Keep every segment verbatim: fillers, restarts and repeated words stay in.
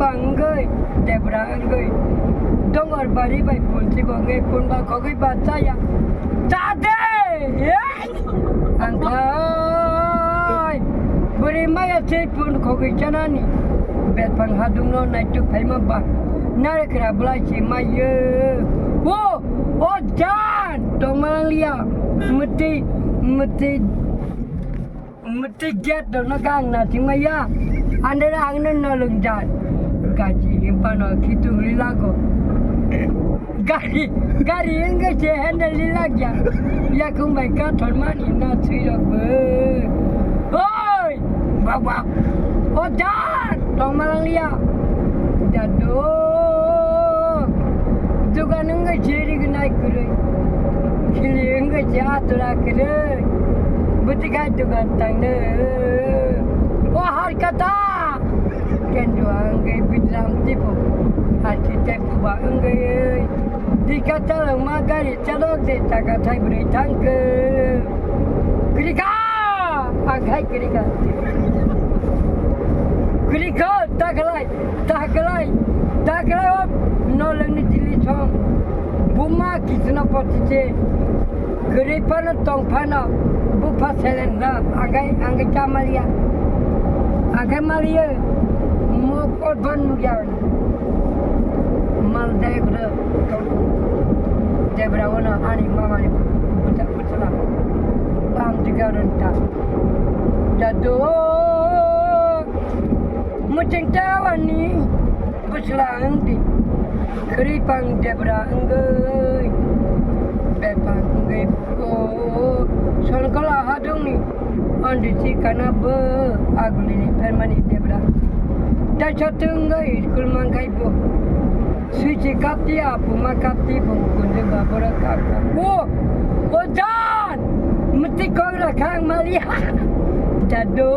Wngwi, debra wngwi, dongor bari bai punsi gongwi punba khogwi ba chaya. Chade! Ang khai! Bwrwi maya se pun khogwi chanani. Betphang hadungno naituk phaima ba. Narekra bwlai se maiyo. O! O jan! Tongma liya. Mwtwi, mwtwi. Mwtwi gate rokno khe ang naisingmaya. Andero ang no nolwng jan. Gachi himpano khitung lilago. Gari, gari wngkhe se handle lilakya. Yakung bai kathormani na swi rokbo. Oi! Baba! O jan! Tongma langliya. Jadu. Dugan wngkhe se rignai kwrwi. Khili wngkhe se atura kwrwi. Bwtwi khai dugan tangno. O har kata. Kendro wngkhe bidram tipo. Har khe tempo ba wngkhe. Dika chalokma gari chalok de taka thai bwrwi thangkhe. Kwrwi kha. Ang khai kwrwi kha. Kwrwi kha. Taklai, taklai, taklai o nolengni dili song. Buma kisno potise. Kwrwi phano tong phano. Bupha selen na. Angkai, angkai chamaliya. Angkai maliya. Mo pot ban nugya. Mal dai kuda. Debra wana ani mama ni. Buta, buta la. Bam tiga renta. Jadu. Muching tawani bwsla wngdi, khwrwi pang debra wngwi, bepang wngwi o Sonkola hadungni ondi si kana bo agulini phermani debra. Taisa tungwi school mangkai bo. Switch kapti, apuma kapti, bo kunjwk ba borok kap kap. O, o jan! Mwtwi kok rwkha ang mali. Jadu!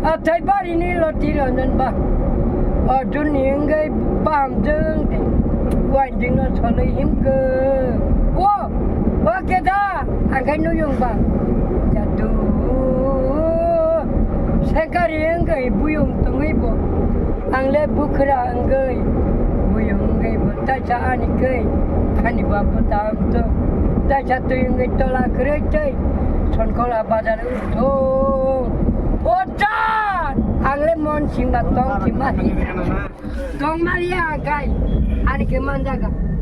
Athai barini loti ronan ba. Arjun ni wngwi bam jwng de. Wainjwng no solwi himkhe. O, o keda! Angkai nuyung ba. Jadu. Sengkari wngwi buyung tongwi bo. Ang le bukhra wngwi buyung wngwi bo. Taisa ani khe. Ani ba buta wngtong. Taisa twi wngwi tola kwrwi tei. Sonkola bazar wngthong. O jan! Ang le mon singba tong sima hi. Tong maliya angkai. Ani khe manjaga.